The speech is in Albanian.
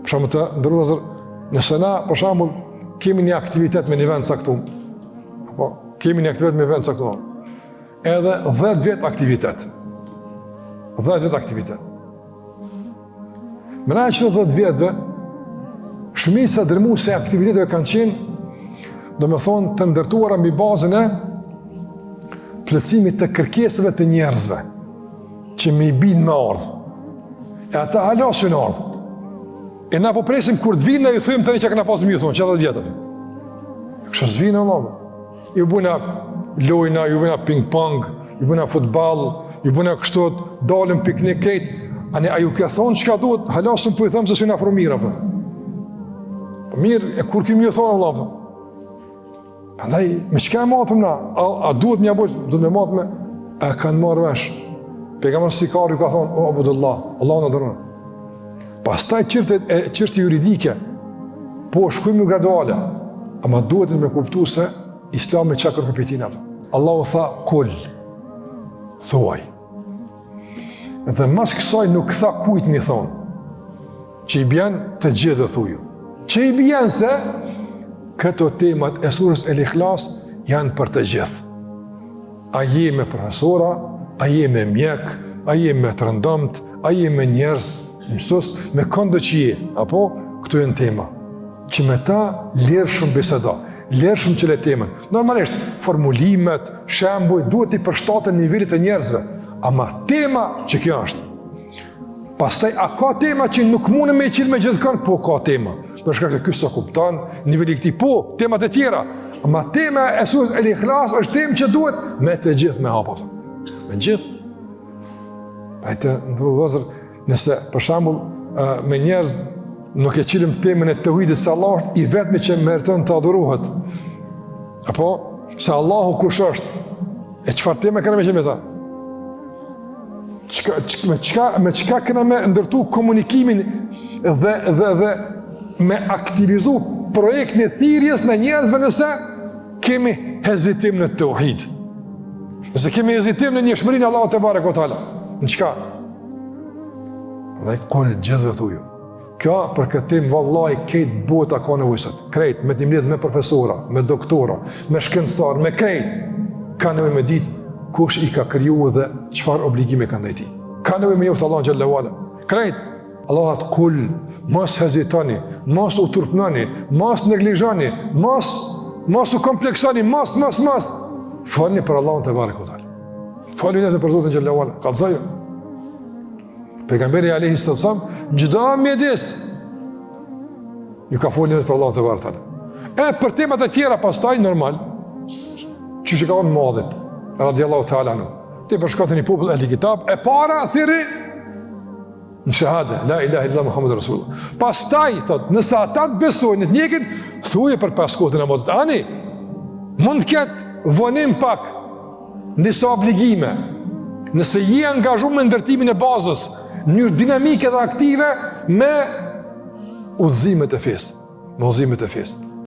Për shembull të nderuar vëllezër, nëse na, për shembull, kemi një aktivitet me një vend caktum, apo, kemi një aktivitet me një vend caktum, edhe 10 vjet aktivitet. 10 vjet aktivitet. Mrena qëtyre 10 vjetëve, shumica dërmuese e aktiviteteve kanë qenë, domethonë, të ndërtuara mbi bazën e plotësimit të kërkesave të njerëzve, që me i bind me ardhë. E ata hala s'un ardhë. E na po presim kur të vinë, na ju thujmë tani çka kena pasë me ju thonë, që 10 vjetëve. Kështu s'vinë, Allah. Ju bujna lojna, ju bujna ping-pong, ju bujna futball, ju bujna kështu, dalim piknik krejt, ani a ju ke thonë çka duhet, hala s'un po i them se s'un afro mirë, apo. Po mirë, e kur kemi ju thonë, Allah, apo? Prandaj, me çka e matëm na? A, a duhet me ja bo, duhet me matëm, a kanë marrë vesh. Pejgamberi si ka ardh ju ka thonë, o Abdullah, Allahun adhuroni. Pastaj çështjet e çështje juridike, po shkojmë graduale, ama duhet me kuptu se Islami çka kërkon prej tina. Allahu tha kul, thuaj. Dhe mas kësaj nuk tha kujt me i thonë, që i bjen të gjithëve thuju. Që i bjen se këto temat e surës El Ikhlas janë për të gjithë. A je me profesora, a je me mjek, a je me të rëndomt, a je me njerëz, mësus, me këndo që je, apo, këto janë tema, që me ta lirshëm bisedo, lirshëm çele temën. Normalisht, formulimet, shembuj, duhet t'i përshtaten nivelit të njerëzve, ama tema që kjo është. Pastaj, a ka tema që nuk mundem me i çilë me gjithkënd? Po, ka tema. Për shkak se ky s'e kupton, niveli i këtij, po, temat e tjera. Ama tema e surës El Ikhlas është temë që duhet me të gjithë me hapë. Me gjithë. Ai të nderuar vëllezër, nëse për shembull me njerëz nuk e çilim temën e teuhidit se Allah është i vetmi që meriton të adhurohet. Apo, se Allahu kush është, e çfarë teme kena me çilë me ta? Çka, çka, me çka, me çka kena me ndërtu komunikimin dhe, dhe, dhe me aktivizu projektin e thirrjes në njerëzve nëse kemi hezitim në teuhid. Nëse kemi hezitim në njëshmërinë e Allahut tebareke ve teala. Në çka? Dhe kul gjithëve thuju. Kjo për këtë temë vallahi krejt bota ka nevojë sot. Krejt me t'i mbledh me profesora, me doktora, me shkencëtar, me krejt ka nevojë me ditë kush i ka kriju dhe çfarë obligime ka ndaj tij. Ka nevojë me njoftë Allahun xhelle ve ala. Krejt Allahu thotë kul, mos hezitoni, mos u turpnoni, mos neglizhoni, mos mos u kompleksoni, mos mos mos. Folni për Allahun tebareke ve teala. Folni njerëzve për Zotin xhelle ve ala. Kallzoju. Pejgamberi alejhi salatu selam në çdo mjedis ju ka folur për Allahun tebareke ve teala. E për temat e tjera pastaj normal, qysh i ka thonë Muadhit, radiallahu ta'ala anhu. Ti po shkon te një popull ehli kitab, e para thirri në shahade, la ilaha illallah Muhammed Rasulullah. Pastaj, thot, nëse ata të besojnë të ndjekin, thuje për pesë kohët e namazit. Ani, mund të ketë vonim pak, Në disa obligime, nëse je angazhu me ndërtimin e bazës, në mënyrë dinamike dhe aktive me udhëzimet e fesë, me udhëzimet e fesë.